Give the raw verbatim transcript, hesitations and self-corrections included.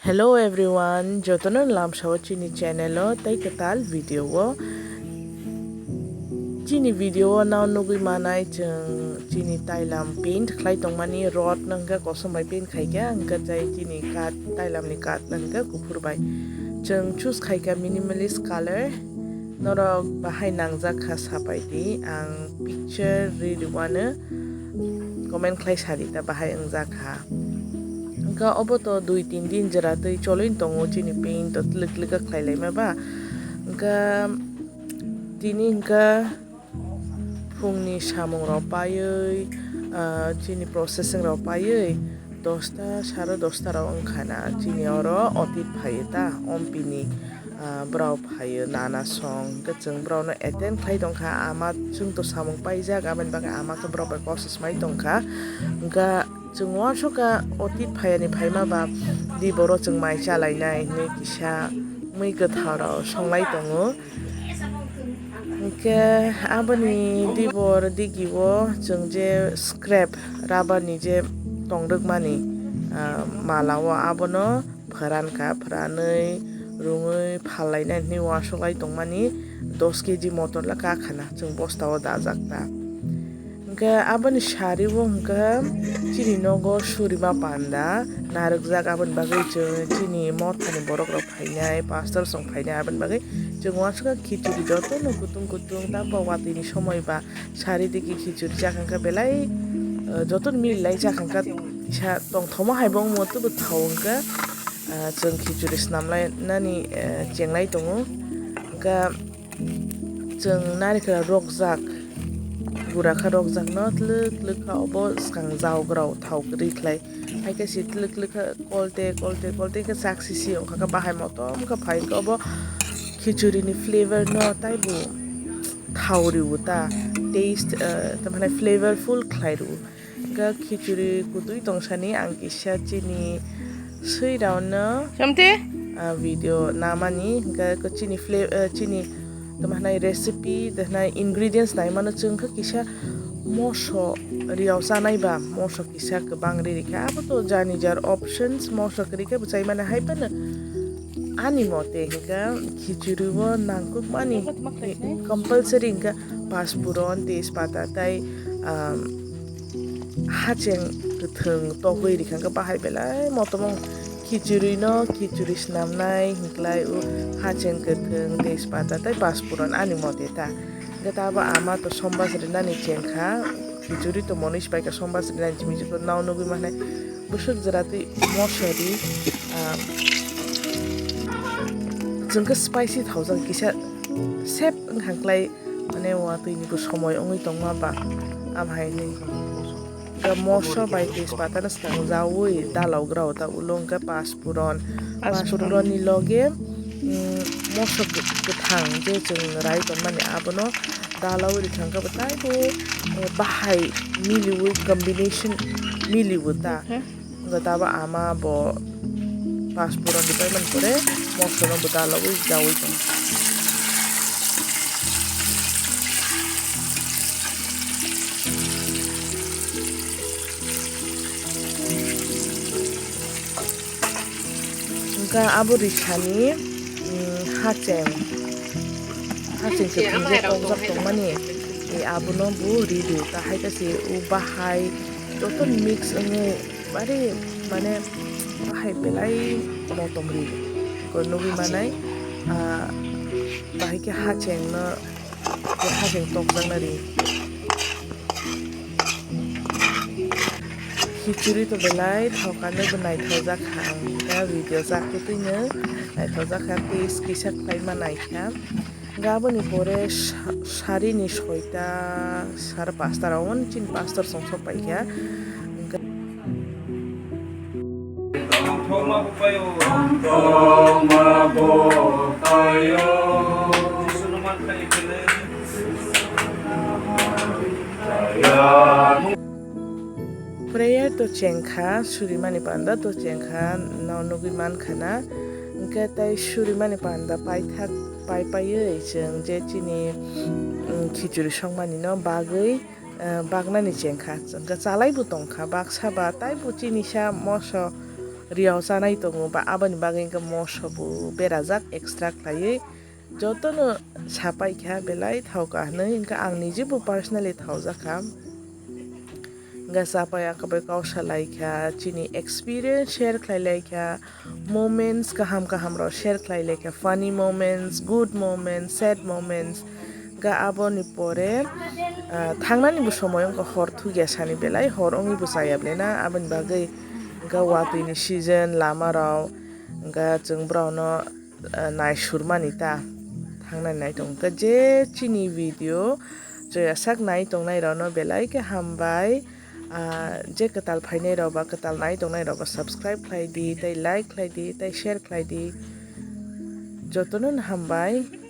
Hello everyone, jotono lamsao chini channel o tei kwtal video o. Chini video o nao nugwi manai chwng chini tailam paint khlai tongmani, rod no hwnkhe kosom bai paint khaikha, hwnkhe tei chini kat, tailam ni kat no hwnkhe kuphur bai. Chwng choose khaikha minimalist color. Norok bahai nangjak kha sapai di, ang picture ri rwano comment khlai sadi ta bahai wngjak kha. Hwnkhe obo to dui tin din jora twi cholwi tongo chini paint to tlik tlik khe khlai laima ba. Hwnkhe tini hwnkhe phungni samung rok paiwi, ah, chini processing rok paiwi dosta, sare dosta rok wngkha na chini oro otit phaiwi ta ompini, ah, borok phaiwi nana song, hwnkhe chwng borokno attend khlai tongkha, ama chwngto samung paijak, aboni bagwi ama khe borok bai kok swsmai tongkha, hwnkhe chwng uansukha otit phaiyani phaima ba di borok chwng mai chalainai hinwi kisa mui kwthar rok songlai tongo. Hwnkhe aboni dibor digi o chwng je scrap rubber ni je tongrwkmani, ah, mala o abono phwran kha, phwranwi rwngwi phal lainai hinwi uansuk lai tongmani dos kg motor le kakhana chwng bosta o dajak ta. Hwnkhe aboni sari o hwnkhe chini nogo surima panda narwkjak, aboni bagwi chwng chini mothani borok rok phainai, pastor song phainai, aboni bagwi chwng uansukha khichuri jotono kutung kutung, tamo watwi ni somoi ba sari digi khichuri chakha hwnkhe belai, eh, jotono mili lai chakha hwnkhe kisa tongthoma hai bo wngmo teibo thao hwnkhe, eh, chwng khichuri swnam lai nani, eh, chenglai tongo. Hwnkhe chwng narikra rokjak, gura kha rokjak no tlik tlik kha obo swkang jaograo thao kwrwi khlai. Hai khe se tlik tlik kha kolte, kolte, kolte khe chak sisi wngkha khe bahai motom khe phai khe obo khichuri ni flavor no taibo thao rw ta, taste, eh, tamani flavorful khlai rw. Hwnkhe khichuri kutui tongsani ang kisa chini swi rao no, Samte? Ah, video namani hwnkhe chini fla-, eh, chini tamo hwnai recipe, tamo hwnai ingredients naimano chwng khe kisa moso riyao chanai ba, moso kisa kwbang ri rikha, abo to jani jar options, moso kwrwi khe bwchai mani hai phano ani mote hwnkhe khichuri o nangkukmani compulsory hwnkhe paspuron, tejpata tei, um, hacheng kwthwng togwi rikha hwnkhe bahai belai motom wng. Khichuri no khichuri swnamnai hwnkhlai o hacheng kwthwng, tejpata tei paspuron ani mote ta. Hwnkhe ta abo ama to sombas rinani chengkha, khichuri to monwi sipaikha sombas rinani chimi jikho nao nugwi manai bwswk jora twi moso ri, ah, chwng khe spicy thaojak kisa sep wngkha hwnkhlai. Mane watwi ni bo somoi wngwi tongma ba, am hai hinwi hwnkhe moso bai tejpata no swkang jaui dalok rao ta ulo hwnkhe paspuron, paspuron ni loge, mm, moso kwthang je chwng rai tonmani abono dalaui rikha hwnkhe bo taibo, eh, bahai miliui combination miliui ta. Hwnkhe tabo ama bo paspuron ripai mani pore moso no bo dalogwi jaui tongo. Hwnkhe abo risani, mm, hacheng, hacheng kwthwng je tokjak tongmani, eh, abono bo ri dio, ta hai khe se o bahai joto mix wngwi bari mane bahai belai motom ri ko nugwi manai, ah, bahai khe hacheng no, hacheng tokjakna ri. Khichuri to belai thokano bo naithokjak kha, ang khe video chak twi no naithokjak kha, taste kisa khlai ma nai kha. Hwnkhe aboni pore sa-, sarini soita, sare pasta rok, chini pastor song sok pai kha. Hwnkhe Prayer to chengkha, surimani panda to chengkha, no nugwi mankha na. Hwnkhe tei surimani panda paithak pai paiwi chwng je chini, mm, khichuri songmani no bagwi, eh, baknani chengkha. Hwnkhe chalaibo tongkha, baksa ba taibo chini sa moso riyao chanai tongo ba aboni bagwi hwnkhe moso bo berajak extra khlaiwi jotono sapai kha belai thao kha hinwi, hwnkhe ang nije bo personally thaojak kha. Hwnkhe sapai ang bai kok salai kha, chini experience share khlai lai kha, moments kaham kaham rok share khlai lai kha, funny moments, good moments, sad moments. Hwnkhe aboni pore, ah, thangnani bo somoi wngkha hor thukya sani belai, hor wngwi bo chaya belai na, aboni bagwi hwnkhe watwi ni season lama rok hwnkhe chwng borok no, ah, naisurmani ta thangnani nai tongo. Hwnkhe je chini video chaya sak nai tongnai rok no belai khe hambai. Ah, je kwtal phainai rok ba kwtal nai tongnai rok ba subscribe khlai di, tei like khlai di, tei share khlai di. Jotono no hambai.